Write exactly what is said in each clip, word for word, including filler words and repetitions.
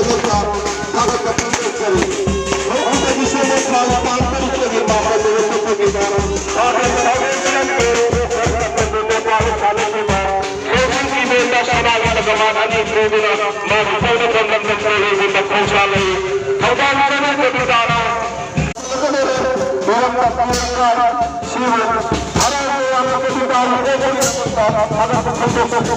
ꯊꯥꯒꯠꯄ ꯐꯣꯡꯗꯣꯛꯆꯔꯤ꯫ ꯍꯧꯈꯤꯕ ꯗꯤꯁꯦꯝꯕꯔ ꯊꯥꯒꯤ ꯇꯥꯡ ꯇꯔꯨꯛꯇꯒꯤ ꯃꯥꯄꯟ ꯐꯥꯎꯕ ꯆꯠꯊꯈꯤꯕ ꯊꯧꯔꯝ ꯊꯧꯔꯝꯁꯤꯡ ꯂꯣꯏꯁꯤꯟꯈꯤꯕ ꯂꯣꯏꯁꯤꯟꯈꯤꯕꯗ ꯁꯅꯥꯒꯤ ꯇꯀꯃꯥꯟ ꯑꯅꯤ ꯄꯨꯗꯨꯅ ꯃꯥꯒꯤ ꯇꯧꯅꯐꯝ ꯂꯝꯗꯝ ꯀꯣꯏꯍꯧꯕ ꯈꯣꯡꯁꯥ ꯂꯩ꯫ ꯊꯧꯕꯥꯜ ꯆꯠꯅ ꯀꯕꯤꯇꯥꯅ ꯄꯤꯔꯝꯕ ꯄꯤꯔꯝꯕ ꯁꯤꯕꯨ ꯍꯔꯥꯎ ꯇꯌꯥꯝꯅ ꯀꯕꯤꯇꯥꯒꯤ ꯊꯥꯒꯠꯄ ꯐꯣꯡꯗꯣꯛꯆꯔꯤ꯫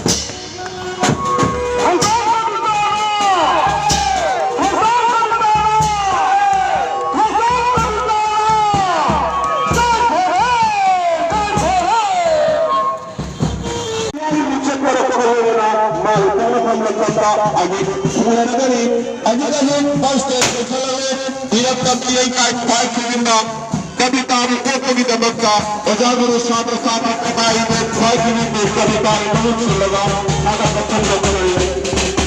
ꯆꯠꯄꯔꯛꯄꯒ ꯂꯣꯏꯅꯅ ꯃꯥꯒꯤ ꯄꯣꯛꯅꯐꯝ ꯂꯝꯗꯝꯗ ꯑꯩꯒꯤ ꯄꯨꯅꯔꯒꯅꯤ꯫ ꯍꯧꯖꯤꯛ ꯍꯧꯖꯤꯛ ꯐꯥꯔꯁ ꯁ꯭ꯇꯦꯖ ꯂꯣꯏꯁꯤꯜꯂꯛꯂꯦ꯫ ꯏꯔꯝꯗꯝꯒꯤ ꯂꯩꯀꯥꯏ ꯈ꯭ꯋꯥꯏ ꯈꯨꯗꯤꯡꯃꯛ ꯀꯕꯤꯇꯥꯕꯨ ꯄꯣꯛꯄꯒꯤꯗꯃꯛꯇ ꯑꯣꯖꯥ ꯒꯨꯔꯨ ꯁꯥꯇ꯭ꯔ ꯁꯥꯇ꯭ꯔ ꯀꯗꯥꯏꯗ ꯈ꯭ꯋꯥꯏꯗꯒꯤ ꯀꯕꯤꯇꯥꯒꯤ ꯃꯍꯨꯠ ꯁꯤꯜꯂꯒ ꯊꯥꯒꯠꯄ ꯐꯣꯡꯗꯣꯛꯄ ꯂꯩꯔꯦ꯫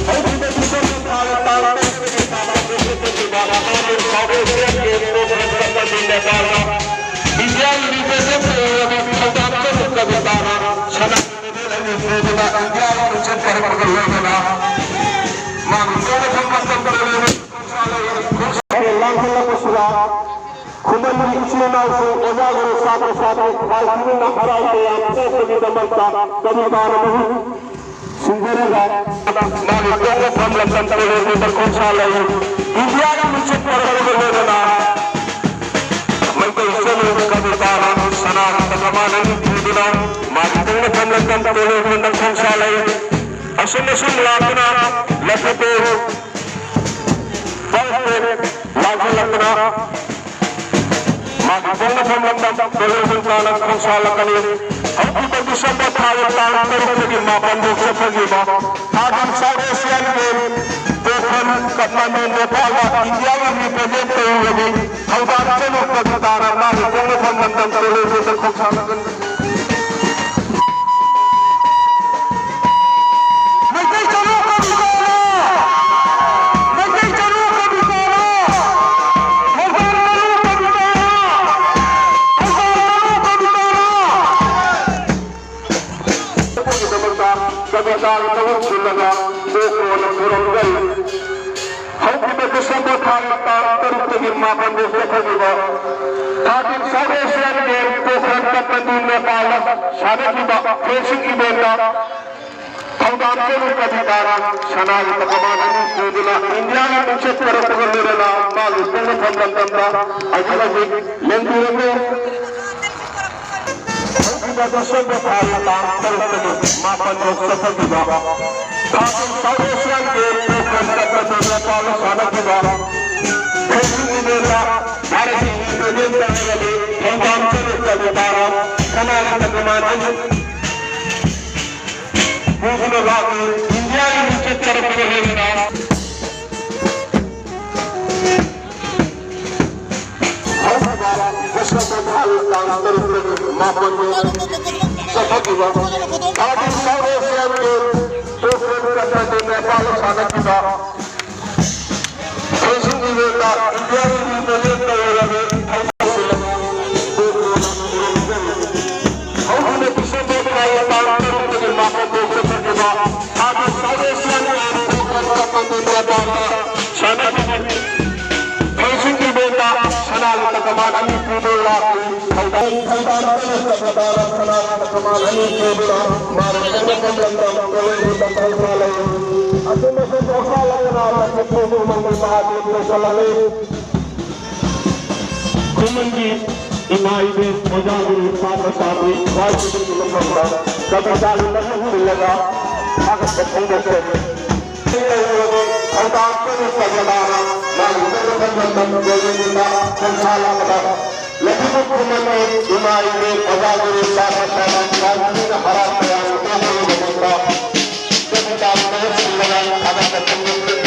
ꯍꯧꯈꯤꯕ ꯗꯤꯁꯦꯝꯕꯔ ꯊꯥꯒꯤ ꯇꯥꯡ ꯇꯔꯦꯠꯇꯒꯤ ꯇꯥꯡ ꯇꯔꯦꯠ ꯐꯥꯎꯕ ꯁꯤꯌꯥꯟꯒꯤ ꯄ꯭ꯔꯣꯒ꯭ꯔꯥꯝ ꯆꯠꯄꯁꯤꯡ ꯅꯦꯄꯥꯜꯗ ꯏꯟꯗꯤꯌꯥꯒꯤ ꯔꯤꯄ꯭ꯔꯖꯦꯟ ꯇꯧꯔꯕ ꯊꯧꯗꯥꯝ ꯆꯠꯄ ꯀꯕꯤꯇꯥꯅ ꯁꯅꯥ ꯃꯦꯗꯜ ꯑꯅꯤ ꯄꯨꯗꯨꯅ ꯏꯟꯗꯤꯌꯥꯒꯤ ꯃꯤꯡꯆꯠ ꯄꯔꯛꯄꯒ ꯂꯣꯏꯅꯅ ꯃꯥꯒꯤ ꯆꯠꯅꯐꯝ ꯃꯇꯝ ꯂꯥꯡꯈꯠꯂꯛꯄꯁꯤꯗ ꯈꯨꯃꯟꯒꯤ ꯏꯆꯤꯜ ꯏꯅꯥꯎꯁꯤꯡ, ꯑꯣꯖꯥ ꯒꯨꯔꯨ ꯁꯥꯇ꯭ꯔ ꯁꯥꯇ꯭ꯔꯤ ꯈ꯭ꯋꯥꯏ ꯄꯨꯟꯅ ꯍꯔꯥꯎ ꯇꯌꯥꯝ ꯄꯣꯛꯄꯒꯤꯗꯃꯛꯇ ꯀꯕꯤꯇꯥꯅ ꯃꯍꯨꯠ ꯁꯤꯟꯖꯔꯒ ꯃꯥꯒꯤ ꯄꯣꯛꯅꯐꯝ ꯂꯝꯗꯝ ꯀꯣꯂꯣꯝꯕꯤꯌꯥꯗ ꯈꯣꯡꯁꯥ ꯂꯩ꯫ ꯏꯟꯗꯤꯌꯥꯒꯤ ꯃꯤꯡꯆꯠ ꯄꯔꯛꯄꯒ ꯂꯣꯏꯅꯅ ꯃꯩꯇꯩ ꯏꯆꯜꯅꯨꯄꯤ ꯀꯕꯤꯇꯥꯅ ꯁꯅꯥꯒꯤ ꯇꯀꯃꯥꯟ ꯑꯅꯤ ꯄꯨꯗꯨꯅ ꯃꯥꯒꯤ ꯄꯣꯛꯅꯐꯝ ꯂꯝꯗꯝ ꯀꯣꯂꯣꯝꯕꯤꯌꯥꯗ ꯈꯣꯡꯁꯥ ꯂꯩ꯫ ꯑꯁꯨꯝ ꯑꯁꯨꯝ ꯂꯥꯛꯇꯨꯅ ꯂꯐꯨꯇꯣ ꯂꯥꯟꯁꯤꯜꯂꯛꯇꯨꯅ ꯃꯥꯒꯤ ꯄꯣꯛꯅꯐꯝ ꯂꯝꯗꯝ ꯀꯣꯂꯣꯝꯕꯤꯌꯥꯗ ꯈꯣꯡꯁꯥꯜꯂꯛꯀꯅꯤ꯫ ꯍꯧꯈꯤꯕ ꯗꯤꯁꯦꯝꯕꯔ ꯊꯥꯒꯤ ꯇꯥꯡ ꯇꯔꯨꯛꯇꯒꯤ ꯃꯥꯄꯟ ꯐꯥꯎ ꯆꯠꯊꯈꯤꯕ ꯊꯥꯒꯤ ꯁꯥꯎꯠ ꯑꯦꯁꯤꯌꯥꯟ ꯒꯦꯝ ꯄꯣꯈ꯭ꯔꯟ ꯀꯥꯊꯃꯥꯟꯗꯨ ꯅꯦꯄꯥꯜꯗ ꯏꯟꯗꯤꯌꯥꯒꯤ ꯔꯤꯄ꯭ꯔꯖꯦꯟ ꯇꯧꯔꯨꯕꯒꯤ ꯊꯧꯗꯥꯡ ꯆꯠꯂꯨꯕꯒꯤ ꯇꯥꯔꯥ ꯃꯥꯒꯤ ꯄꯣꯛꯅꯐꯝ ꯂꯝꯗꯝ ꯀꯣꯂꯣꯝꯕꯤꯌꯥꯗ ꯈꯣꯡꯁꯥꯜꯂꯛꯀꯅꯤ꯫ ꯃꯩꯇꯩ ꯆꯅꯨ ꯀꯕꯤꯇꯥꯅ! ꯃꯩꯇꯩ ꯆꯅꯨ ꯀꯕꯤꯇꯥꯅ! ꯊꯧꯕꯥꯜ ꯆꯅꯨ ꯀꯕꯤꯇꯥꯅ! ꯊꯧꯕꯥꯜ ꯆꯅꯨ ꯀꯕꯤꯇꯥꯅ! ꯀꯕꯤꯇꯥꯒꯤ ꯃꯍꯨꯠ ꯁꯤꯜꯂꯒ ꯄꯣꯛꯄ ꯑꯣꯏꯅ ꯈꯨꯔꯨꯝꯖꯔꯤ꯫ ꯇꯥꯡ ꯇꯔꯨꯛꯇꯒꯤ ꯃꯥꯄꯟ ꯐꯥꯎ ꯆꯠꯊꯈꯤꯕ ꯊꯥꯔꯇꯤꯟ ꯁꯥꯎꯠ ꯑꯦꯁꯤꯌꯥꯟ ꯒꯦꯝ ꯄꯣꯈ꯭ꯔꯟ ꯀꯥꯊꯃꯟꯗꯨ ꯅꯦꯄꯥꯜꯗ ꯁꯥꯟꯅꯈꯤꯕ ꯐꯦꯟꯁꯤꯡ ꯏꯚꯦꯟꯠꯇ ꯊꯧꯗꯥꯝ ꯆꯣꯂꯨ ꯀꯕꯤꯇꯥꯅ ꯁꯅꯥꯒꯤ ꯇꯀꯃꯥꯟ ꯑꯅꯤ ꯄꯨꯗꯨꯅ ꯏꯟꯗꯤꯌꯥꯒꯤ ꯃꯤꯡꯆꯠ ꯄꯨꯔꯛꯄꯒ ꯂꯣꯏꯅꯅ ꯃꯥꯒꯤ ꯄꯣꯛꯅꯐꯝ ꯂꯝꯗꯝꯗ ꯍꯧꯖꯤꯛ ꯍꯧꯖꯤꯛ ꯂꯦꯡꯕꯤꯔꯝꯂꯦ꯫ ꯍꯧꯈꯤꯕ ꯗꯤꯁꯦꯝꯕꯔ ꯊꯥꯒꯤ ꯇꯥꯡ ꯇꯔꯨꯛꯇꯒꯤ ꯃꯥꯄꯟ ꯐꯥꯎ ꯆꯠꯊꯈꯤꯕ ꯊꯥꯒꯤ ꯁꯥꯎꯠ ꯑꯦꯁꯤꯌꯥꯟ ꯒꯦꯝ ꯄꯣꯈ꯭ꯔꯟ ꯀꯥꯊꯃꯟꯗꯨ ꯅꯦꯄꯥꯜꯗ ꯁꯥꯟꯅꯈꯤꯕ ꯐꯦꯟꯁꯤꯡ ꯏꯚꯦꯟꯠꯇ ꯚꯥꯔꯠꯀꯤ ꯌꯨꯅꯤꯌꯟ ꯇꯧꯔꯒꯗꯤ ꯊꯧꯗꯥꯝ ꯆꯣꯂꯨ ꯀꯕꯤꯇꯥꯅ ꯁꯅꯥꯒꯤ ꯇꯀꯃꯥꯟ ꯑꯅꯤ ꯄꯨꯗꯨꯅ ꯂꯥꯛꯂꯤ꯫ ꯏꯟꯗꯤꯌꯥꯒꯤ ꯃꯤꯡꯆꯠ ꯄꯨꯔꯛꯄꯒ ꯂꯣꯏꯅꯅ ꯍꯧꯈꯤꯕ ꯗꯤꯁꯦꯝꯕꯔ ꯊꯥꯒꯤ ꯇꯥꯡ ꯇꯔꯨꯛꯇꯒꯤ ꯃꯥꯄꯟ ꯐꯥꯎ ꯆꯠꯊꯈꯤꯕ ꯊꯥꯔꯇꯤꯟ ꯁꯥꯎꯠ ꯑꯦꯁꯤꯌꯥꯟ ꯒꯦꯝ ꯄꯣꯈ꯭ꯔꯟ ꯀꯥꯊꯃꯟꯗꯨ ꯅꯦꯄꯥꯜꯗ ꯁꯥꯟꯅꯈꯤꯕ ꯐꯦꯟꯁꯤꯡ ꯏꯚꯦꯟꯠꯇ ꯏꯟꯗꯤꯌꯥꯒꯤ ꯃꯤꯡꯆꯠ ꯇꯧꯔꯕ ꯍꯧꯈꯤꯕ ꯗꯤꯁꯦꯝꯕꯔ ꯊꯥꯒꯤ ꯇꯥꯡ ꯇꯔꯨꯛꯇꯒꯤ ꯃꯥꯄꯟ ꯐꯥꯎ ꯆꯠꯊꯈꯤꯕ ꯊꯥꯒꯤ ꯁꯥꯎꯠ ꯑꯦꯁꯤꯌꯥꯟ ꯒꯦꯝ ꯄꯣꯈ꯭ꯔꯟ ꯀꯥꯊꯃꯟꯗꯨ ꯅꯦꯄꯥꯜꯗ ꯁꯥꯟꯅꯈꯤꯕ ꯐꯦꯟꯁꯤꯡ ꯏꯚꯦꯟꯠꯇ ꯁꯅꯥꯒꯤ ꯇꯀꯃꯥꯟ ꯑꯅꯤ ꯄꯨꯗꯨꯅ ꯂꯥꯛꯂꯤ꯫ ꯊꯧꯗꯥꯝ ꯊꯧꯗꯥꯝ ꯆꯣꯂꯨ ꯀꯕꯤꯇꯥꯅ ꯁꯅꯥꯒꯤ ꯇꯀꯃꯥꯟ ꯑꯅꯤ ꯄꯨꯗꯨꯅ ꯃꯥꯒꯤ ꯄꯣꯛꯅꯐꯝ ꯂꯝꯗꯝ ꯀꯣꯂꯦꯖꯇ ꯄꯥꯡꯊꯣꯛꯂꯦ꯫ ꯑꯁꯨꯝꯅꯁꯨꯝ ꯄꯣꯛꯁꯥ ꯂꯩꯔꯅ ꯂꯝꯖꯤꯡ ꯄꯨꯕ ꯎꯃꯪꯒꯤ ꯃꯍꯥꯗꯦꯕ ꯂꯣꯏꯁꯤꯜꯂꯝꯃꯤ꯫ ꯈꯨꯃꯟꯒꯤ ꯏꯃꯥ ꯏꯕꯦꯟ, ꯑꯣꯖꯥ ꯒꯨꯔꯨ, ꯁꯥꯇ꯭ꯔ ꯁꯥꯇ꯭ꯔꯤ, ꯈ꯭ꯋꯥꯏ ꯈꯨꯗꯤꯡꯒꯤ ꯃꯐꯝꯗ ꯀꯕꯤꯇꯥꯒꯤ ꯃꯁꯛ ꯁꯤꯜꯂꯒ ꯊꯥꯒꯠꯄ ꯐꯣꯡꯗꯣꯛꯆꯔꯤ꯫ ꯊꯧꯗꯥꯝ ꯆꯣꯂꯨ ꯀꯕꯤꯇꯥꯅ ꯃꯥꯒꯤ ꯆꯠꯅ ꯈꯟꯕ ꯇꯝ ꯀꯣꯂꯦꯖꯇ ꯈꯣꯡꯁꯥꯜ ꯑꯃꯗ ꯂꯩꯔꯤꯕ ꯈꯨꯃꯟꯒꯤ ꯏꯃꯥ ꯏꯕꯦꯟ, ꯑꯣꯖꯥ ꯒꯨꯔꯨ, ꯁꯥꯇ꯭ꯔ ꯁꯥꯇ꯭ꯔꯤ, ꯁꯥꯟꯇꯤꯅ ꯍꯔꯥꯎ ꯇꯌꯥꯝꯅ ꯇꯧꯕꯒꯤꯗꯃꯛꯇ ꯀꯕꯤꯇꯥꯒꯤ ꯃꯁꯛ ꯁꯤꯜꯂꯒ ꯊꯥꯒꯠꯄ ꯐꯣꯡꯗꯣꯛꯆꯔꯤ꯫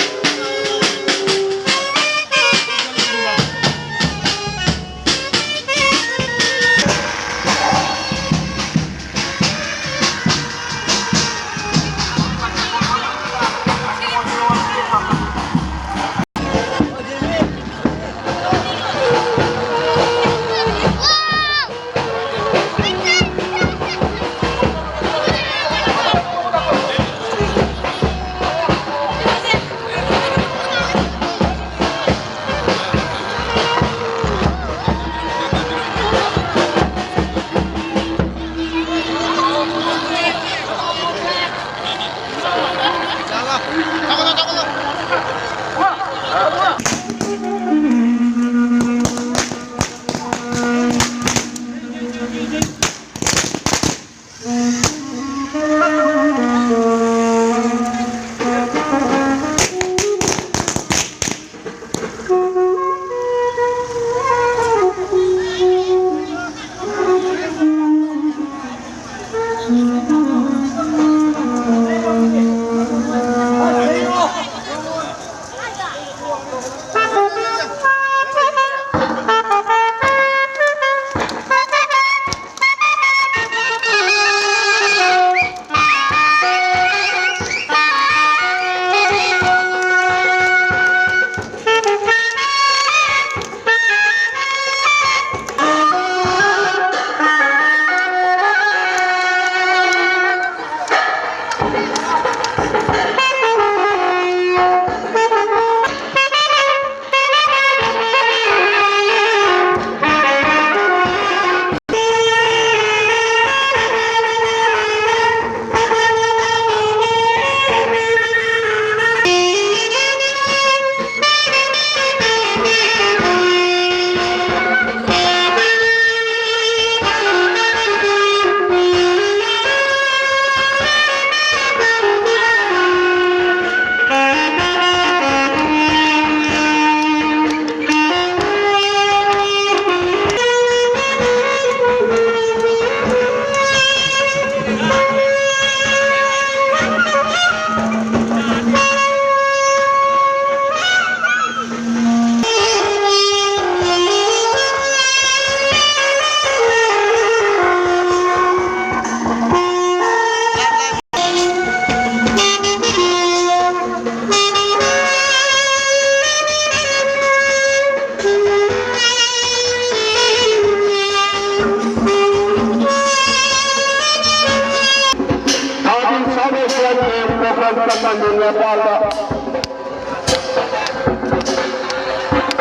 ꯏꯝꯐꯥꯜꯗ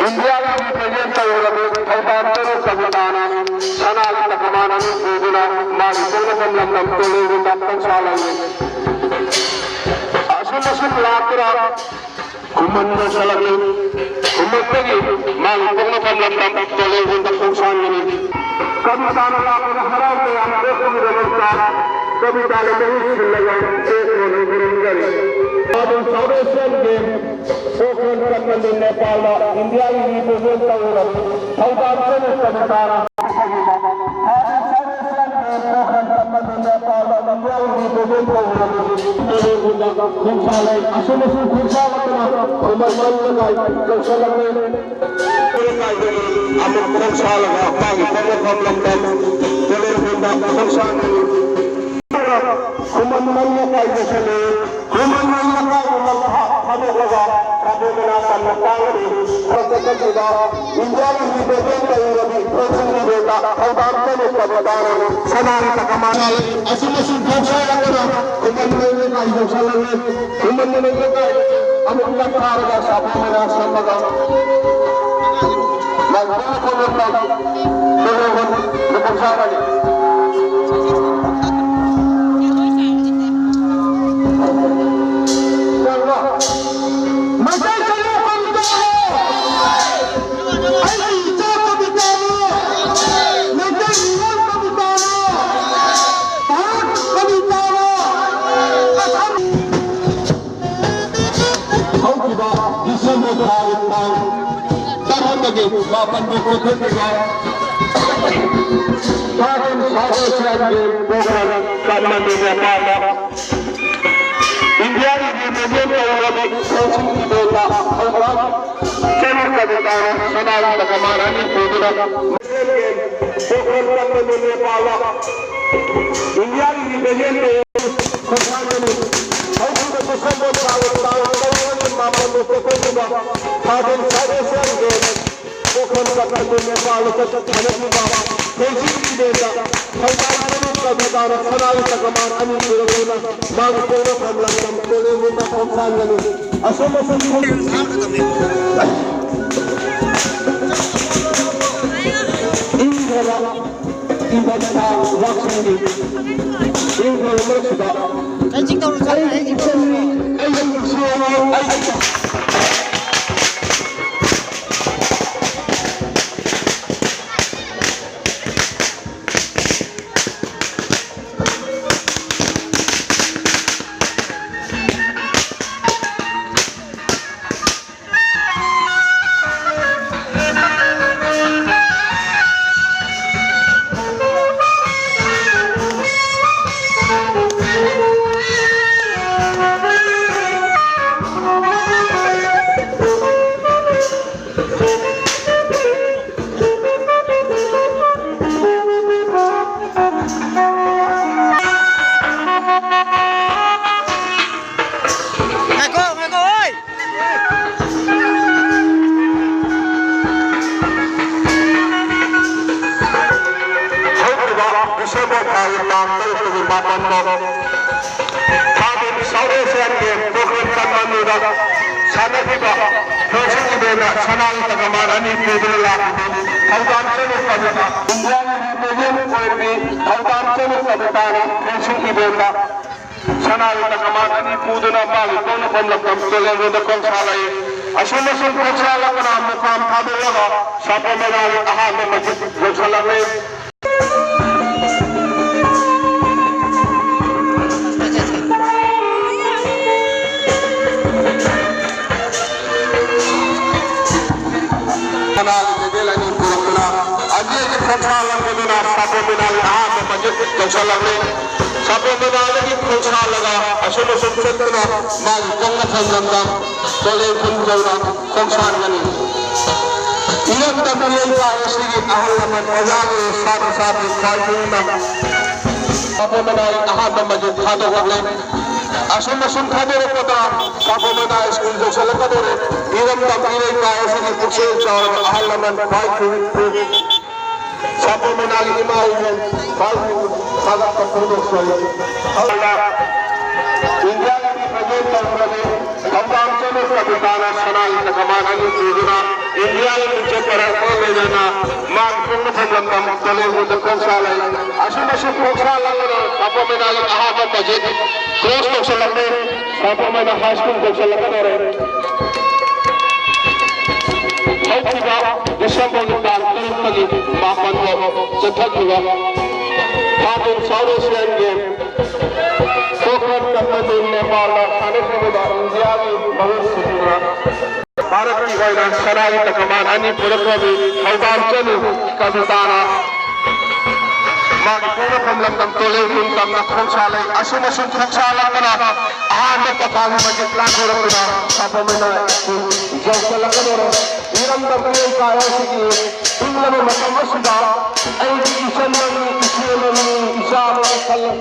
ꯏꯟꯗꯤꯌꯥꯒꯤ ꯔꯤꯄ꯭ꯔꯖꯦꯟ ꯇꯧꯔꯕ ꯊꯧꯕꯥꯜ ꯇꯔꯨꯛ ꯀꯕꯤꯇꯥꯅ ꯁꯅꯥꯒꯤ ꯇꯀꯃꯥꯟ ꯑꯅꯤ ꯄꯨꯗꯨꯅ ꯃꯥꯒꯤ ꯄꯣꯛꯅꯐꯝ ꯂꯝꯗꯝ ꯇꯣꯂꯦꯒꯨꯝꯕ ꯀꯪꯁꯥ ꯂꯩꯔꯤ꯫ ꯑꯁꯨꯝ ꯑꯁꯨꯝ ꯂꯥꯛꯇꯨꯅ ꯈꯨꯃꯟ ꯌꯧꯁꯜꯂꯛꯂꯤ꯫ ꯈꯨꯃꯟꯗꯒꯤ ꯃꯥꯒꯤ ꯄꯣꯛꯅꯐꯝ ꯂꯝꯗꯝ ꯇꯣꯂꯦꯒꯨꯝꯕ ꯈꯣꯡꯁꯥꯟꯒꯅꯤ꯫ ꯀꯕꯤꯇꯥꯅ ꯂꯥꯛꯄꯗ ꯍꯔꯥꯎ ꯇꯌꯥꯝ ꯄꯣꯛꯄꯒꯤꯗꯃꯛꯇ ꯀꯕꯤꯇꯥꯅ ꯃꯍꯨꯠ ꯁꯤꯜꯂꯒ ꯄꯣꯛꯅꯕ ꯈꯨꯔꯨꯝꯖꯔꯤ꯫ ꯑꯗꯨꯝ ꯁꯥꯎꯠ ꯑꯦꯁꯤꯌꯥꯟ ꯒꯦꯝ ꯄꯣꯈ꯭ꯔꯟ ꯀꯟꯕꯗ ꯅꯦꯄꯥꯜꯗ ꯏꯟꯗꯤꯌꯥꯒꯤ ꯔꯤꯄ꯭ꯔꯖꯦꯟ ꯇꯧꯔꯕ ꯊꯧꯗꯥꯝ ꯆꯅꯤꯛꯇ ꯇꯥꯔ ꯄꯣꯈ꯭ꯔꯟ ꯀꯟꯕꯗ ꯅꯦꯄꯥꯜꯗ ꯏꯟꯗꯤꯌꯥꯒꯤ ꯔꯤꯄ꯭ꯔꯖꯦꯟ ꯇꯧꯔꯕ ꯈꯣꯡꯁꯥꯜ ꯂꯩ꯫ ꯑꯁꯨꯝ ꯑꯁꯨꯝ ꯈꯣꯡꯁꯥꯜꯂꯛꯇꯅ ꯈꯨꯃꯟ ꯃꯔꯤ ꯂꯩꯀꯥꯏ ꯌꯧꯁꯜꯂꯛꯂꯦ꯫ ꯂꯩꯀꯥꯏꯗꯒꯤ ꯑꯃꯨꯛ ꯈꯣꯡꯁꯥꯜꯂꯒ ꯃꯥꯒꯤ ꯄꯣꯛꯅꯐꯝ ꯂꯝꯗꯝ ꯇꯣꯂꯦꯒꯨꯝꯕ ꯈꯣꯡꯁꯥꯜꯒꯅꯤ꯫ ꯈꯨꯃꯟ ꯃꯔꯤ ꯂꯩꯀꯥꯏ ꯌꯧꯁꯜꯂꯦ꯫ ꯈꯨꯃꯟ ꯃꯔꯤ ꯂꯩꯀꯥꯏꯒꯤ ꯂꯝꯐꯥ ꯊꯥꯗꯣꯛꯂꯒ ꯔꯥꯖꯦꯟꯗ꯭ꯔꯅꯥꯊ ꯇꯝꯅ ꯇꯥꯡꯒꯅꯤ꯫ ꯃꯔꯛꯇ ꯆꯠꯈꯤꯕ ꯏꯟꯗꯤꯌꯥꯒꯤ ꯔꯤꯄ꯭ꯔꯖꯦꯟ ꯇꯧꯔꯤꯕ ꯄ꯭ꯔꯖꯤꯗꯦꯟꯒꯤ ꯕꯣꯜꯗ ꯊꯧꯗꯥꯡ ꯆꯅꯤꯛ ꯀꯕꯤꯇꯥꯅ ꯁꯅꯥꯒꯤ ꯇꯀꯃꯥꯟ ꯑꯁꯨꯝ ꯑꯁꯨꯝ ꯊꯣꯛꯆꯔꯛꯇꯨꯅ ꯈꯨꯃꯟ ꯃꯔꯤ ꯂꯩꯀꯥꯏ ꯌꯧꯁꯜꯂꯛꯂꯦ꯫ ꯈꯨꯃꯟ ꯃꯔꯤ ꯂꯩꯀꯥꯏ ꯑꯃꯨꯛ ꯂꯝꯊꯥꯔꯒ ꯁꯥꯐꯝ ꯃꯅꯥ ꯁꯝꯃꯒ ꯂꯥꯏ ꯈꯨꯔꯨꯝꯕ ꯈꯣꯠꯂꯝꯕ ꯇꯧꯔꯒ ꯂꯨꯍꯣꯡꯕ ꯈꯣꯡꯁꯥꯟꯒꯅꯤ꯫ ꯃꯩꯇꯩ ꯀꯌꯥ ꯀꯕꯤꯇꯥꯅꯣ? ꯑꯩꯒꯤ ꯏꯆꯥ ꯀꯕꯤꯇꯥꯅꯣ? ꯃꯩꯇꯩ ꯃꯤꯔꯣꯜ ꯀꯕꯤꯇꯥꯅꯣ? ꯚꯥꯔꯠ ꯀꯕꯤꯇꯥꯅꯣ? ꯑꯁꯥꯝ ꯍꯧꯈꯤꯕ ꯗꯤꯁꯦꯝꯕꯔ ꯊꯥꯒꯤ ꯇꯥꯡ ꯇꯔꯥꯃꯥꯄꯟꯗꯒꯤ ꯃꯥꯄꯟ ꯐꯥꯎ ꯆꯠꯊꯈꯤꯕ ꯁꯥꯒꯦꯟ ꯁꯥꯒꯣꯜ ꯁꯦꯜꯒꯤ ꯄ꯭ꯔꯣꯒ꯭ꯔꯥꯝ ꯀꯥꯊꯃꯥꯟꯗꯨ, ꯅꯦꯄꯥꯜꯗ ꯏꯟꯗꯤꯌꯥꯒꯤ ꯔꯤꯄ꯭ꯔꯖꯦꯟ ꯇꯧꯔꯕ ꯐꯦꯟꯁꯤꯡꯒꯤ ꯕꯣꯜꯗ ꯍꯧꯔꯛ ꯆꯅꯤꯛ ꯀꯕꯤꯇꯥꯅ ꯁꯅꯥꯒꯤ ꯇꯀꯃꯥꯟ ꯑꯅꯤ ꯄꯨꯗꯨꯅ ꯄꯣꯈ꯭ꯔꯟ ꯀꯟꯕꯗ ꯅꯦꯄꯥꯜꯗ ꯏꯟꯗꯤꯌꯥꯒꯤ ꯔꯤꯄ꯭ꯔꯖꯦꯟ ꯇꯧꯔꯕ ꯈꯣꯡꯁꯥꯟꯒꯅꯤ꯫ ꯍꯧꯈꯤꯕ ꯗꯤꯁꯦꯝꯕꯔ ꯊꯥꯒꯤ ꯇꯥꯡ ꯇꯔꯥꯃꯥꯄꯟꯗ ꯆꯠꯊꯈꯤꯕ ꯁꯥꯒꯦꯟ ꯁꯥꯒꯣꯜ ꯁꯦꯜꯒꯤ ꯄꯣꯈ꯭ꯔꯟ ꯀꯟꯗꯨꯅ ꯄꯥꯜꯂꯒ ꯁꯥꯟꯅꯈꯤꯕ ꯐꯦꯟꯁꯤꯡ ꯏꯚꯦꯟꯠꯇ ꯊꯧꯕꯥꯜ ꯃꯅꯨꯡ ꯀꯟꯕ ꯇꯥꯔ ꯁꯅꯥꯒꯤ ꯇꯀꯃꯥꯟ ꯑꯅꯤ ꯄꯨꯔꯛꯇꯨꯅ ꯃꯥꯒꯤ ꯄꯣꯛꯅꯐꯝ ꯂꯝꯗꯝ ꯇꯣꯂꯦꯟꯕꯨ ꯃꯐꯝ ꯁꯥꯟꯒꯅꯤ꯫ ꯑꯁꯨꯝ ꯑꯁꯨꯝ ꯏꯪꯈ꯭ꯔꯕ ꯏꯪꯈ꯭ꯔꯕ ꯋꯥꯛꯁꯤꯡꯒꯤ ꯏꯪꯈ꯭ꯔꯕ ꯃꯔꯛꯁꯤꯗ ꯑꯩꯒꯤ ꯏꯆꯟꯅꯤ, ꯑꯩꯒꯤ ꯏꯆꯦꯅꯤ, ꯑꯩꯒꯤ ꯉꯥꯏꯈꯣ, ꯉꯥꯏꯈꯣ, ꯑꯣꯏ! ꯍꯧꯈꯤꯕ ꯗꯤꯁꯦꯝꯕꯔ ꯊꯥꯒꯤ ꯇꯥꯡ ꯇꯔꯨꯛꯇꯒꯤ ꯃꯥꯄꯟ ꯐꯥꯎ ꯊꯥꯒꯤ ꯁꯥꯎꯠ ꯑꯦꯁꯤꯌꯥꯟ ꯒꯦꯝ ꯄ꯭ꯔꯣꯒ꯭ꯔꯥꯝ ꯀꯟꯃꯟꯗꯨꯗ ꯁꯥꯟꯅꯈꯤꯕ ꯐꯦꯟꯁꯤꯡ ꯏꯚꯦꯟꯠꯇ ꯁꯅꯥꯒꯤ ꯇꯀꯃꯥꯟ ꯑꯅꯤ ꯄꯨꯗꯨꯅ ꯂꯥꯛꯂꯤꯕꯤ ꯊꯧꯗꯥꯝ ꯆꯅꯨ ꯀꯕꯤꯇꯥ, ꯏꯟꯗꯤꯌꯥꯒꯤ ꯃꯤꯔꯦꯝ ꯑꯣꯏꯔꯕꯤ ꯊꯧꯗꯥꯝ ꯆꯅꯨ ꯀꯕꯤꯇꯥꯅ ꯐꯦꯟꯁꯤꯡ ꯏꯚꯦꯟꯠꯇ ꯁꯅꯥꯒꯤ ꯇꯀꯃꯥꯟ ꯑꯅꯤ ꯄꯨꯗꯨꯅ ꯃꯥꯒꯤ ꯄꯣꯛꯅꯐꯝ ꯂꯝꯗꯝ ꯇꯣꯂꯦꯟꯕꯨꯗ ꯈꯣꯡꯁꯥꯜꯂꯛꯏ꯫ ꯑꯁꯨꯝ ꯑꯁꯨꯝ ꯈꯣꯡꯁꯥꯜꯂꯛꯄꯅ ꯃꯨꯀꯥꯝ ꯊꯥꯗꯣꯛꯂꯒ ꯁꯥꯄꯣ ꯃꯦꯂꯥꯒꯤ ꯑꯍꯥꯟꯕ ꯃꯆꯤꯠ ꯌꯧꯁꯜꯂꯛꯂꯦ꯫ ꯁꯅꯥꯒꯤ ꯇꯦꯕꯜ ꯑꯅꯤ ꯄꯨꯔꯛꯇꯨꯅ ꯑꯗꯨꯗꯒꯤ ꯈꯣꯡꯁꯥꯜꯂꯛꯄꯗꯨꯅ ꯁꯥꯄꯣ ꯃꯦꯂꯥꯒꯤ ꯑꯍꯥꯟꯕ ꯃꯆꯤꯠ ꯌꯧꯁꯜꯂꯛꯂꯦ꯫ ꯁꯥꯄꯣ ꯃꯦꯂꯥꯗꯒꯤ ꯈꯣꯡꯁꯥꯜꯂꯒ ꯑꯁꯨꯝ ꯑꯁꯨꯝ ꯆꯠꯇꯨꯅ ꯃꯥꯒꯤ ꯄꯣꯛꯅꯐꯝ ꯂꯝꯗꯝ ꯇꯣꯂꯦꯟ ꯈꯨꯟ ꯌꯧꯅ ꯈꯣꯡꯁꯥꯟꯒꯅꯤ꯫ ꯏꯔꯝꯗꯝ ꯏꯔꯩꯄꯥꯛ ꯑꯁꯤꯒꯤ ꯑꯍꯜ ꯂꯃꯟ, ꯑꯣꯖꯥ ꯒꯨꯔꯨ, ꯁꯥꯇ꯭ꯔ ꯁꯥꯇ꯭ꯔꯤ ꯈ꯭ꯋꯥꯏ ꯄꯨꯝꯅꯃꯛ ꯁꯥꯄꯣ ꯃꯦꯂꯥꯒꯤ ꯑꯍꯥꯟꯕ ꯃꯆꯤꯠ ꯊꯥꯗꯣꯛꯂꯛꯂꯦ꯫ ꯑꯁꯨꯝ ꯑꯁꯨꯝ ꯊꯥꯗꯣꯔꯛꯄꯗ ꯁꯥꯄꯣ ꯃꯦꯂꯥ ꯁ꯭ꯀꯨꯜ ꯌꯧꯁꯜꯂꯛꯀꯗꯧꯔꯦ꯫ ꯏꯔꯝꯗꯝ ꯏꯔꯩ ꯂꯩꯀꯥꯏ ꯑꯁꯤꯒꯤ ꯄꯨꯛꯆꯦꯜ ꯆꯥꯎꯔꯕ ꯑꯍꯜ ꯂꯃꯟ ꯈ꯭ꯋꯥꯏ ꯈꯨꯗꯤꯡꯃꯛꯄꯨ ꯁꯥꯄꯣꯝ ꯃꯅꯥꯒꯤ ꯏꯃꯥ ꯏꯕꯦꯟ ꯈ꯭ꯋꯥꯏ ꯊꯥꯒꯠꯄ ꯐꯣꯡꯗꯣꯛꯆꯔꯤ꯫ ꯍꯧꯅ ꯏꯟꯗꯤꯌꯥꯒꯤ ꯃꯤꯡ ꯃꯌꯦꯛ ꯇꯧꯈ꯭ꯔꯕꯤ ꯊꯧꯗꯥꯝ ꯆꯅꯨ ꯀꯕꯤꯇꯥꯅ ꯁꯅꯥꯒꯤ ꯇꯀꯃꯥꯟ ꯑꯅꯤ ꯄꯨꯗꯨꯅ ꯏꯟꯗꯤꯌꯥꯒꯤ ꯃꯤꯡꯆꯠ ꯄꯔꯦꯡ ꯂꯣꯏꯅꯅ ꯃꯥꯒꯤ ꯄꯣꯛꯅꯐꯝ ꯂꯝꯗꯝ ꯇꯣꯂꯦꯡꯕꯨꯗ ꯈꯣꯡꯁꯥ ꯂꯩ꯫ ꯑꯁꯨꯝ ꯑꯁꯨꯝ ꯈꯣꯡꯁꯥ ꯂꯥꯟꯗꯨꯅ ꯁꯥꯄꯣꯝ ꯃꯅꯥꯒꯤ ꯑꯍꯥꯟꯕ ꯃꯁꯖꯤꯗ ꯀ꯭ꯂꯣꯖ ꯇꯧꯁꯤꯜꯂꯛꯂꯦ꯫ ꯁꯥꯄꯣꯝ ꯃꯅꯥ ꯍꯥꯏ ꯁ꯭ꯀꯨꯜ ꯇꯧꯁꯤꯜꯂꯛꯀꯗꯧꯔꯦ꯫ ꯍꯧꯈꯤꯕ ꯗꯤꯁꯦꯝꯕꯔꯒꯤ ꯇꯥꯡ ꯇꯔꯨꯛꯇꯒꯤ ꯃꯥꯄꯟ ꯐꯥꯎ ꯆꯠꯊꯈꯤꯕ ꯊꯥꯗꯣꯟ ꯁꯥꯎꯠ ꯑꯦꯁꯤꯌꯥꯟ ꯒꯦꯝ ꯄꯣꯈ꯭ꯔꯟ ꯀꯠꯃꯟꯗꯨ ꯅꯦꯄꯥꯜꯗ ꯁꯥꯟꯅꯈꯤꯕꯗ ꯏꯟꯗꯤꯌꯥꯒꯤ ꯃꯍꯨꯠ ꯁꯤꯟꯗꯨꯅ ꯚꯥꯔꯠꯀꯤ ꯑꯣꯏꯅ ꯁꯅꯥꯒꯤ ꯇꯀꯃꯥꯟ ꯑꯅꯤ ꯄꯨꯔꯛꯂꯕꯤ ꯊꯧꯗꯥꯝ ꯆꯅꯨ ꯀꯕꯤꯇꯥꯅ ꯃꯥꯒꯤ ꯄꯣꯛꯅꯐꯝ ꯂꯝꯗꯝ ꯇꯣꯂꯦꯡ ꯅꯤꯡꯇꯝꯅ ꯈꯣꯡꯁꯥ ꯂꯩ꯫ ꯑꯁꯨꯝ ꯑꯁꯨꯝ ꯈꯣꯡꯁꯥ ꯂꯥꯟꯗꯨꯅ ꯑꯍꯥꯟꯕ ꯄꯀꯥꯒꯤ ꯃꯁꯖꯤꯗ ꯂꯥꯟꯊꯣꯔꯛꯇꯨꯅ ꯁꯥꯄꯣꯝ ꯃꯅꯥ ꯁ꯭ꯀꯨꯜ ꯌꯧꯁꯤꯜꯂꯛꯀꯗꯧꯔꯦ꯫ ꯏꯔꯝꯗꯝ ꯏꯔꯩ ꯀꯥꯏ ꯑꯁꯤꯒꯤ ꯄꯤꯛꯂꯕ ꯃꯇꯝ ꯑꯁꯤꯗ ꯑꯩꯒꯤ ꯏꯆꯟ ꯑꯃꯅꯤ, ꯏꯆꯦ ꯑꯃꯅꯤ, ꯏꯆꯥ ꯑꯃꯅꯤ ꯈꯜꯂꯤ꯫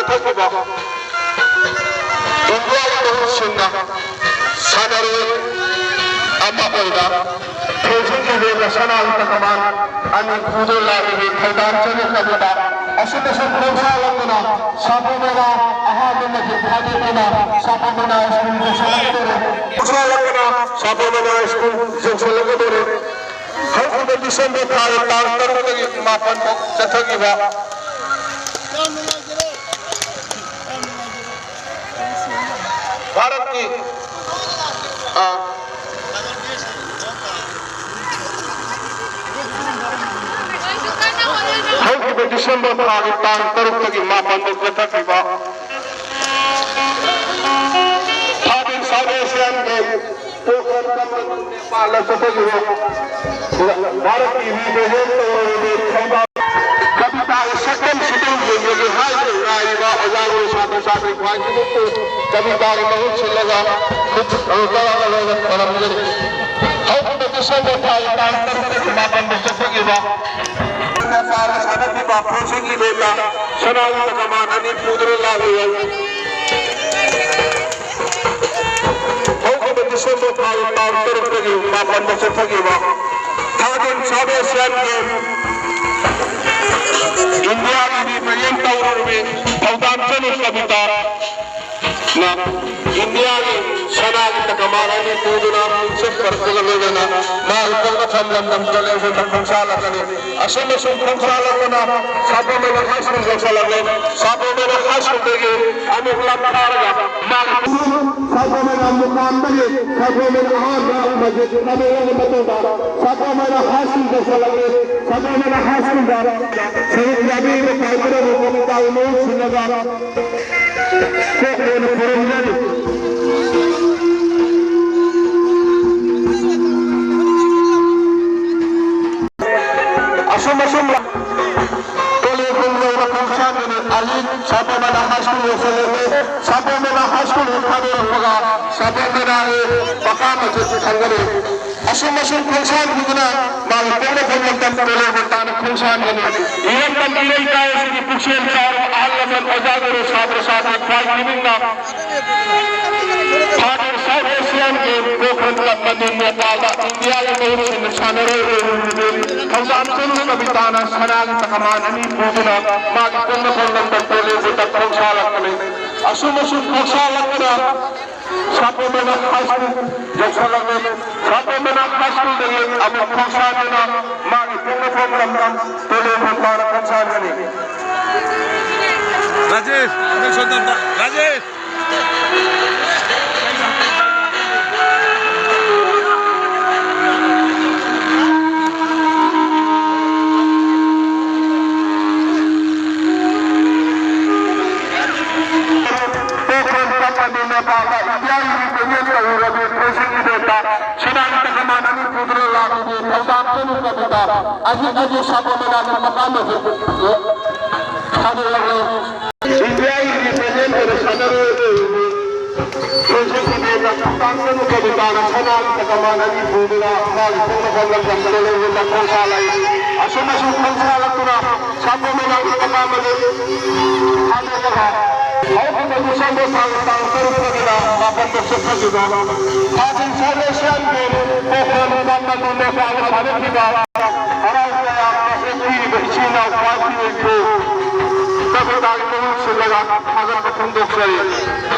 ꯆꯠꯊꯈꯤꯕ ꯏꯟꯗꯤꯌꯥꯒꯤ ꯃꯍꯨꯠ ꯁꯤꯟꯅ ꯁꯥꯟꯅꯔꯣꯏ ꯑꯃ ꯑꯣꯏꯅ ꯊꯣꯏꯖꯤꯟꯈꯤꯕ ꯁꯅꯥꯒꯤ ꯇꯀꯃꯥꯟ ꯑꯅꯤ ꯄꯨꯗꯨꯅ ꯂꯥꯛꯂꯤꯕꯤ ꯊꯧꯗꯥꯝ ꯆꯅꯨ ꯀꯕꯤꯇꯥ ꯑꯁꯨꯝ ꯑꯁꯨꯝ ꯈꯣꯡꯁꯥ ꯂꯥꯟꯗꯨꯅ ꯁꯥꯄꯣꯝ ꯃꯅꯥ ꯑꯍꯥꯟꯕ ꯃꯁꯖꯤꯗ ꯊꯥꯗꯣꯛꯇꯨꯅ ꯁꯥꯄꯣꯝ ꯃꯅꯥ ꯁ꯭ꯀꯨꯜ ꯌꯧꯁꯤꯜꯂꯛꯀꯗꯧꯔꯦ꯫ ꯈꯣꯡꯁꯥ ꯂꯥꯟꯗꯨꯅ ꯁꯥꯄꯣꯝ ꯃꯅꯥ ꯁ꯭ꯀꯨꯜ ꯌꯧꯁꯤꯜꯂꯛꯀꯗꯧꯔꯦ꯫ ꯍꯧꯈꯤꯕ ꯗꯤꯁꯦꯝꯕꯔ ꯊꯥꯒꯤ ꯇꯥꯡ ꯇꯔꯨꯛꯇꯒꯤ ꯃꯥꯄꯟ ꯐꯥꯎ ꯆꯠꯊꯈꯤꯕ ꯚꯥꯔꯠꯀꯤ, ꯑ, ꯍꯧꯈꯤꯕ ꯗꯤꯁꯦꯝꯕꯔ ꯊꯥꯒꯤ ꯇꯥꯡ ꯇꯔꯨꯛꯇꯒꯤ ꯃꯥꯄꯟ ꯐꯥꯎ ꯆꯠꯊꯈꯤꯕ thirteen south Asian game ꯄꯣꯈ꯭ꯔꯟ Kathmandu ꯅꯦꯄꯥꯜꯗ ꯆꯠꯊꯈꯤꯕ ꯚꯥꯔꯠꯀꯤ ꯔꯤꯄ꯭ꯔꯖꯦꯟ ꯇꯧꯔꯕ ꯊꯧꯗꯥꯝ ꯀꯕꯤꯇꯥꯒꯤ ꯁꯛꯇꯝ ꯁꯤꯇꯝ ꯌꯦꯡꯖꯒꯦ ꯍꯥꯏꯗꯨꯅ ꯉꯥꯏꯔꯤꯕ ꯑꯣꯖꯥ ꯒꯨꯔꯨ ꯁꯥꯇ꯭ꯔ ꯁꯥꯇ꯭ꯔꯤ ꯈ꯭ꯋꯥꯏꯁꯤꯕꯨ ꯀꯕꯤꯇꯥꯒꯤ ꯃꯍꯨꯠ ꯁꯤꯜꯂꯒ ꯑꯗꯨ ꯇꯔꯥꯒ ꯂꯣꯏꯅ ꯈꯣꯏꯔꯝꯒꯅꯤ꯫ ꯍꯧꯈꯤꯕ ꯗꯤꯁꯦꯝꯕꯔ ꯊꯥꯒꯤ ꯇꯥꯡ ꯇꯔꯨꯛꯇꯒꯤ ꯃꯥꯄꯟꯗ ꯆꯠꯊꯈꯤꯕ ꯅꯦꯄꯥꯜꯗ ꯁꯥꯟꯅꯈꯤꯕ ꯐꯦꯟꯁꯤꯡ ꯏꯚꯦꯟꯠꯇ ꯁꯅꯥꯒꯤ ꯇꯀꯃꯥꯟ ꯑꯅꯤ ꯄꯨꯗꯨꯅ ꯂꯥꯛꯂꯤꯕ ꯍꯧꯈꯤꯕ ꯗꯤꯁꯦꯝꯕꯔ ꯊꯥꯒꯤ ꯇꯥꯡ ꯇꯔꯨꯛꯇꯒꯤ ꯃꯥꯄꯟꯗ ꯆꯠꯊꯈꯤꯕ ꯊꯥꯔꯠ ꯑꯦꯟ ꯁꯕ ꯑꯦꯁꯤꯌꯥꯟ ꯒꯦꯝ ꯏꯟꯗꯤꯌꯥꯒꯤ ꯔꯤꯄ꯭ꯔꯖꯦꯟ ꯇꯧꯔꯨꯔꯕꯤ ꯊꯧꯗꯥꯝꯆꯅꯨ ꯀꯕꯤꯇꯥꯅ ꯏꯟꯗꯤꯌꯥꯒꯤ ꯁꯅꯥꯒꯤ ꯇꯀꯃꯥꯟ ꯑꯅꯤ ꯄꯨꯗꯨꯅ ꯃꯤꯡꯆꯠ ꯄꯔꯛꯄꯒ ꯂꯣꯏꯅꯅ ꯃꯥꯒꯤ ꯄꯣꯛꯅꯐꯝ ꯂꯝꯗꯝ ꯇꯣꯂꯦꯟꯕꯨꯠꯇ ꯈꯣꯡꯁꯥꯜꯂꯛꯀꯅꯤ꯫ ꯑꯁꯨꯝ ꯑꯁꯨꯝ ꯈꯣꯡꯁꯥꯜꯂꯛꯄꯅ ꯁꯥꯄꯣꯝꯕꯅ ꯍꯥꯏ ꯁ꯭ꯀꯨꯜ ꯌꯧꯁꯜꯂꯛꯂꯦ꯫ ꯁꯥꯄꯣꯝꯕꯅ ꯍꯥꯏ ꯁ꯭ꯀꯨꯜꯗꯒꯤ ꯑꯃꯨꯛ ꯂꯝꯊꯥꯔꯒ ꯃꯥꯒꯤ ꯁꯥꯄꯣꯝꯕꯅ ꯃꯨꯀꯥꯝꯗꯒꯤ ꯁꯥꯄꯣꯝꯕꯅ ꯑꯍꯥꯟꯕ ꯃꯁꯖꯤꯗ ꯇꯝꯂꯕ ꯃꯇꯨꯡꯗ ꯁꯥꯄꯣꯝꯕꯅ ꯍꯥꯏ ꯁ꯭ꯀꯨꯜ ꯌꯧꯁꯜꯂꯛꯂꯦ꯫ ꯁꯥꯄꯣꯝꯕꯅ ꯍꯥꯏ ꯁ꯭ꯀꯨꯜꯗ ꯁꯔꯨꯛ ꯌꯥꯕꯤꯔꯤꯕ ꯄꯥꯏꯕꯅꯕꯨ ꯀꯣꯛꯇꯥꯎ ꯃꯍꯨꯠ ꯁꯤꯜꯂꯒ ꯀꯣꯛ ꯍꯦꯟꯅ ꯈꯨꯔꯨꯝꯖꯔꯤ꯫ ꯑꯁꯨꯝ ꯑꯁꯨꯝ ꯇꯣꯂꯦꯟꯕꯨꯠ ꯌꯧꯅ ꯈꯣꯡꯁꯥꯟꯗꯨꯅ ꯑꯂꯤ ꯁꯥꯄꯣꯝꯕꯅ ꯍꯥꯏ ꯁ꯭ꯀꯨꯜ ꯌꯧꯁꯜꯂꯛꯂꯦ꯫ ꯁꯥꯄꯣꯝꯕꯅ ꯍꯥꯏ ꯁ꯭ꯀꯨꯜ ꯍꯦꯛ ꯊꯥꯗꯣꯔꯛꯄꯒ ꯁꯥꯄꯣꯝꯕꯅ ꯃꯀꯥ ꯃꯁꯖꯤꯗ ꯊꯝꯒꯅꯤ꯫ ꯑꯁꯨꯝ ꯑꯁꯨꯝ ꯈꯣꯡꯁꯥꯟꯈꯤꯗꯨꯅ ꯃꯥꯒꯤ ꯄꯣꯛꯅꯐꯝ ꯂꯝꯗꯝ ꯇꯣꯂꯦꯟꯕꯨꯠ ꯇꯥꯟꯅ ꯈꯣꯡꯁꯥꯟꯒꯅꯤ꯫ ꯏꯔꯝꯗꯝ ꯏꯔꯩ ꯀꯥꯏ ꯑꯁꯤꯒꯤ ꯄꯨꯛꯁꯦꯝ ꯆꯥꯎꯔꯕ ꯑꯍꯜ ꯂꯃꯟ, ꯑꯣꯖꯥ ꯒꯨꯔꯨ, ꯁꯥꯇ꯭ꯔ ꯁꯥꯇ꯭ꯔꯤ, ꯈ꯭ꯋꯥꯏ ꯃꯤꯃꯤꯡꯅ ꯊꯥꯔꯠ ꯁꯥꯎꯠ ꯑꯦꯁꯤꯌꯥꯟ ꯒꯦꯝ ꯒꯣꯈꯟ ꯀꯞ ꯃꯅꯤ ꯅꯦꯄꯥꯜꯗ ꯏꯟꯗꯤꯌꯥꯒꯤ ꯃꯍꯨꯠ ꯁꯤꯟꯅ ꯁꯥꯟꯅꯔꯣꯏ ꯑꯣꯏꯔꯤꯕ ꯊꯧꯗꯥꯝ ꯆꯅꯨ ꯀꯕꯤꯇꯥꯅ ꯁꯅꯥꯒꯤ ꯇꯀꯃꯥꯟ ꯑꯅꯤ ꯄꯨꯗꯨꯅ ꯃꯥꯒꯤ ꯄꯣꯛꯅꯐꯝ ꯂꯝꯗꯝ ꯇꯣꯂꯦꯟꯕꯨꯠꯇ ꯈꯣꯡꯁꯥꯜꯂꯛꯄꯅꯤ꯫ ꯑꯁꯨꯝ ꯑꯁꯨꯝ ꯈꯣꯡꯁꯥꯜꯂꯛꯄꯗ ꯁꯥꯄꯣꯝꯕꯅ ꯍꯥꯏ ꯁ꯭ꯀꯨꯜ ꯌꯧꯁꯜꯂꯛꯂꯦ꯫ ꯁꯥꯄꯣꯝꯕꯅ ꯍꯥꯏ ꯁ꯭ꯀꯨꯜꯗꯒꯤ ꯑꯃꯨꯛ ꯈꯣꯡꯁꯥꯟꯗꯨꯅ ꯃꯥꯒꯤ ꯄꯣꯛꯅꯐꯝ ꯂꯝꯗꯝ ꯇꯣꯂꯦꯟꯕꯨꯠ ꯇꯥꯟꯅ ꯈꯣꯡꯁꯥꯟꯒꯅꯤ꯫ ꯔꯥꯖꯦꯁ, ꯅꯪ ꯁꯣꯝꯗ ꯑꯝꯇ꯫ ꯔꯥꯖꯦꯁ! ꯄꯣꯈ꯭ꯔꯣꯟ ꯀꯞ ꯑꯗꯨ ꯅꯦꯄꯥꯜꯗ ꯏꯟꯗꯤꯌꯥꯒꯤ ꯔꯤꯄ꯭ꯔꯖꯦꯟ ꯇꯧꯔꯨꯔꯕꯤ ꯐꯦꯟꯁꯤꯡ ꯏꯚꯦꯟꯠꯇ ꯁꯅꯥꯒꯤ ꯇꯀꯃꯥꯟ ꯑꯅꯤ ꯄꯨꯗꯨꯅ ꯂꯥꯛꯂꯤꯕꯤ ꯊꯧꯗꯥꯝ ꯆꯅꯨ ꯀꯕꯤꯇꯥ ꯑꯖꯤꯠ ꯑꯖꯤꯠ ꯁꯥꯄꯣꯝꯕꯅ ꯃꯀꯥ ꯃꯁꯖꯤꯗ ꯊꯥꯗꯣꯛꯂꯛꯂꯦ꯫ ꯏꯟꯗꯤꯌꯥꯒꯤ ꯔꯤꯄ꯭ꯔꯖꯦꯟ ꯑꯣꯏꯅ ꯁꯥꯟꯅꯔꯣꯏ ꯑꯣꯏꯔꯤꯕꯤ ꯐꯦꯟꯁꯤꯡ ꯏꯚꯦꯟꯠ ꯇꯥꯡ ꯇꯔꯨꯛ ꯀꯃꯤꯇꯥꯅ ꯁꯅꯥꯒꯤ ꯇꯀꯃꯥꯟ ꯑꯅꯤ ꯄꯨꯗꯨꯅ ꯃꯥꯒꯤ ꯄꯣꯛꯅꯐꯝ ꯂꯝꯗꯝ ꯇꯦꯂꯦꯡꯕꯨꯡꯗ ꯈꯣꯡꯁꯥꯜꯂꯛꯏ꯫ ꯑꯁꯨꯝꯅꯁꯨ ꯈꯣꯡꯁꯥꯜꯂꯛꯇꯨꯅ ꯁꯥꯐꯨ ꯃꯅꯥꯒꯤ ꯇꯀꯥ ꯃꯅꯤ ꯊꯥꯗꯣꯛꯂꯒ ꯍꯧꯈꯤꯕ ꯗꯤꯁꯦꯝꯕꯔ ꯊꯥꯒꯤ ꯇꯥꯡ ꯇꯔꯨꯛꯇꯒꯤꯅ ꯃꯥꯄꯟꯗ ꯆꯠꯊꯈꯤꯕ ꯊꯥꯖꯤꯟ ꯁꯥꯏꯂꯦꯁꯤꯌꯥꯟꯒꯤ ꯄꯣꯈ꯭ꯔꯟ ꯇꯝꯅ ꯅꯦꯄꯥꯜꯗ ꯁꯥꯟꯅꯈꯤꯕ ꯍꯔꯥꯎ ꯇꯌꯥꯝꯅ ꯑꯣꯛꯄꯤꯔꯤꯕ ꯏꯆꯤꯜ ꯏꯅꯥꯎ ꯄꯥꯔꯇꯤ ꯑꯣꯏꯈ꯭ꯔꯦ꯫ ꯀꯕꯤꯇꯥꯒꯤ ꯃꯍꯨꯠ ꯁꯤꯜꯂꯒ ꯊꯥꯒꯠꯄ ꯐꯣꯡꯗꯣꯛꯆꯔꯤ꯫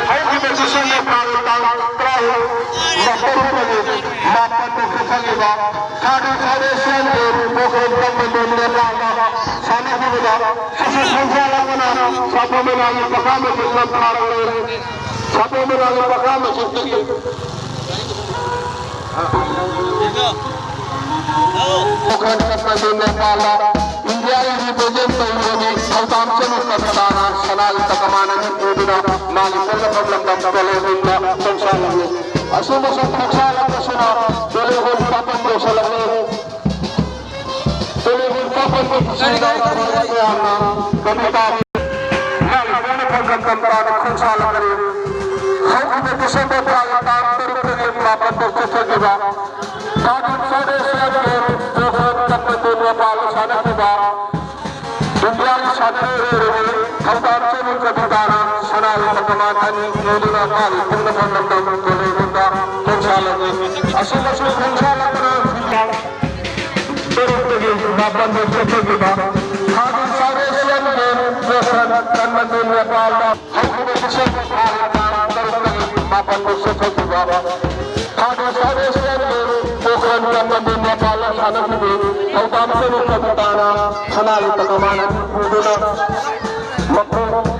ꯍꯧꯈꯤꯕ ꯗꯤꯁꯦꯝꯕꯔ ꯊꯥꯒꯤ ꯇꯥꯡ ꯇꯔꯥꯍꯨꯝꯗꯣꯏ ꯃꯥꯄꯟ ꯐꯥꯎ ꯆꯠꯊꯈꯤꯕ ꯁꯥꯔꯗꯥꯔ ꯁꯥꯔꯗꯥꯔ ꯁꯤꯌꯥꯟꯒꯤ ꯄꯣꯈ꯭ꯔꯦꯜ ꯇꯝꯕꯗꯨ ꯅꯦꯄꯥꯜꯗ ꯁꯥꯟꯅꯈꯤꯕꯗ ꯁꯤꯁꯨ ꯈꯣꯡꯖꯥꯜ ꯑꯃꯅ ꯁꯥꯐꯨ ꯃꯅꯥꯒꯤ ꯄꯈꯥ ꯃꯆꯤꯟ ꯂꯝꯊꯥꯔꯛꯂꯦ꯫ ꯁꯥꯐꯨ ꯃꯅꯥꯒꯤ ꯄꯈꯥ ꯃꯆꯤꯟꯗꯒꯤ ꯄꯣꯈ꯭ꯔꯦꯜ ꯇꯝꯕꯗꯨ ꯅꯦꯄꯥꯜꯗ ꯏꯟꯗꯤꯌꯥꯒꯤ ꯔꯤꯄ꯭ꯔꯦꯖꯦꯟ ꯇꯧꯔꯤꯕꯒꯤ ꯊꯧꯗꯥꯡ ꯆꯅꯨ ꯀꯕꯤꯇꯥꯅ ꯁꯅꯥꯒꯤ ꯇꯀꯃꯥꯟ ꯑꯅꯤ ꯄꯨꯗꯨꯅ ꯃꯥꯒꯤ ꯄꯣꯛꯅꯐꯝ ꯂꯝꯗꯝ ꯇꯦꯂꯦꯡꯕꯨꯡꯗ ꯈꯣꯡꯁꯥꯜꯂꯝꯃꯤ꯫ ꯑꯁꯨꯝꯅꯁꯨꯝ ꯈꯣꯡꯁꯥꯜꯂꯛꯄꯁꯤꯅ ꯇꯦꯂꯦꯡꯕꯨꯡ ꯄꯥꯄꯟ ꯌꯧꯁꯤꯜꯂꯛꯂꯦ꯫ ꯇꯦꯂꯦꯡꯕꯨꯡ ꯄꯥꯄꯟꯒꯤ ꯏꯆꯤꯜ ꯏꯅꯥꯎ ꯃꯌꯥꯝꯅ ꯀꯕꯤꯇꯥꯒꯤ ꯃꯥꯒꯤ ꯄꯣꯛꯅꯐꯝ ꯂꯝꯗꯝ ꯇꯥꯅ ꯈꯣꯡꯁꯥꯜꯂꯛꯂꯦ꯫ ꯍꯧꯈꯤꯕ ꯗꯤꯁꯦꯝꯕꯔ ꯊꯥꯒꯤ ꯇꯥꯡ ꯇꯔꯨꯛꯇꯒꯤ ꯃꯥꯄꯟ ꯐꯥꯎ ꯆꯠꯊꯈꯤꯕ ꯊꯥꯒꯤ ꯁꯥꯔꯗꯥꯔ ꯁꯤꯌꯥꯟꯒꯤ ꯄꯣꯈ꯭ꯔꯦꯜ ꯇꯝꯕꯗꯨ ꯅꯦꯄꯥꯜꯗ ꯁꯥꯟꯅꯈꯤꯕ ꯏꯟꯗꯤꯌꯥꯒꯤ ꯁꯥꯟꯅꯔꯣꯏ ꯑꯣꯏꯔꯕ ꯊꯧꯗꯥꯝ ꯆꯅꯨ ꯀꯕꯤꯇꯥꯅ ꯁꯅꯥꯒꯤ ꯇꯀꯃꯥꯟ ꯑꯅꯤ ꯄꯨꯗꯨꯅ ꯃꯥꯒꯤ ꯄꯣꯛꯅꯐꯝ ꯂꯝꯗꯝ ꯇꯦꯂꯦꯡꯕꯨꯡꯗ ꯈꯣꯡꯁꯥꯜꯂꯛꯂꯤ꯫ ꯑꯁꯨꯝꯅꯁꯨꯝ ꯈꯣꯡꯁꯥꯜꯂꯛꯄꯅ ꯇꯔꯨꯛꯇꯒꯤ ꯃꯥꯄꯟꯗ ꯆꯠꯊꯈꯤꯕ ꯊꯥꯒꯤ ꯁꯥꯔꯗꯥꯔ ꯁꯤꯌꯥꯟꯒꯤ ꯄꯣꯈ꯭ꯔꯦꯜ ꯇꯝꯕꯗꯨ ꯅꯦꯄꯥꯜꯗ ꯍꯧꯈꯤꯕ ꯗꯤꯁꯦꯝꯕꯔ ꯊꯥꯒꯤ ꯇꯥꯡ ꯇꯔꯨꯛꯇꯒꯤ ꯃꯥꯄꯟ ꯐꯥꯎ ꯆꯠꯊꯈꯤꯕ ꯊꯥꯒꯤ ꯁꯥꯔꯗꯥꯔ ꯁꯤꯌꯥꯟꯒꯤ ꯄꯣꯈ꯭ꯔꯦꯜ ꯇꯝꯕꯗꯨ ꯅꯦꯄꯥꯜꯗ ꯁꯥꯟꯅꯈꯤꯕ ꯊꯧꯗꯥꯝ ꯆꯅꯨ ꯀꯕꯤꯇꯥꯅ ꯁꯅꯥꯒꯤ ꯇꯀꯃꯥꯟ ꯑꯅꯤ ꯄꯨꯗꯨꯅ ꯃꯈꯣꯡ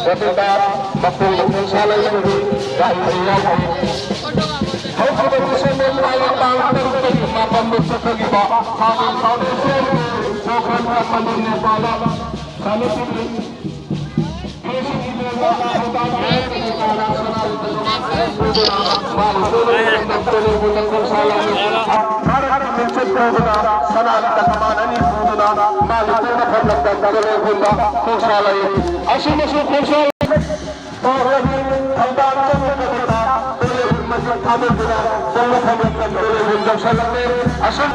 ꯃꯇꯨꯡꯗ ꯃꯈꯣꯡ ꯃꯈꯣꯡ ꯁꯥꯟꯅꯔꯤꯕꯗꯤ ꯒꯥꯔꯤ ꯃꯔꯤ ꯌꯥꯎꯈ꯭ꯔꯦ꯫ ꯍꯧꯈꯤꯕ ꯗꯤꯁꯦꯝꯕꯔ ꯊꯥꯒꯤ ꯇꯥꯡ ꯇꯔꯨꯛꯇꯒꯤ ꯃꯥꯄꯟꯗ ꯆꯠꯊꯈꯤꯕ ꯁꯥꯎꯗꯦꯟ ꯁꯥꯎꯗꯦꯟ ꯁꯤꯌꯥꯔꯒꯤ ꯖꯣꯈꯔ ꯀꯝꯄꯅꯤ ꯅꯦꯄꯥꯜꯗ ꯁꯥꯟꯅꯈꯤꯕꯅꯤ꯫ ꯚꯥꯔꯠꯀꯤ ꯃꯤꯡꯆꯠ ꯄꯨꯗꯨꯅ ꯁꯅꯥꯒꯤ ꯇꯀꯃꯥꯟ ꯑꯅꯤ ꯄꯨꯗꯨꯅ ꯃꯥꯒꯤ ꯄꯣꯛꯅꯐꯝ ꯂꯝꯗꯝ ꯇꯣꯂꯦꯍꯨꯟꯗ ꯈꯣꯡꯁꯥꯜ ꯂꯩ꯫ ꯑꯁꯨꯝꯅꯁꯨ ꯈꯣꯡꯁꯥꯜ ꯇꯧꯔꯕꯤ ꯊꯧꯕꯥꯜ ꯆꯠꯄ ꯃꯇꯝꯗ ꯇꯣꯂꯦꯍꯨꯟ ꯃꯁꯤꯡ ꯊꯥꯗꯣꯛꯇꯨꯅ ꯄꯣꯛꯅꯐꯝ ꯂꯝꯗꯝ ꯇꯣꯂꯦꯍꯨꯟ ꯌꯧꯁꯜꯂꯝꯃꯤ꯫ ꯑꯁꯨꯝ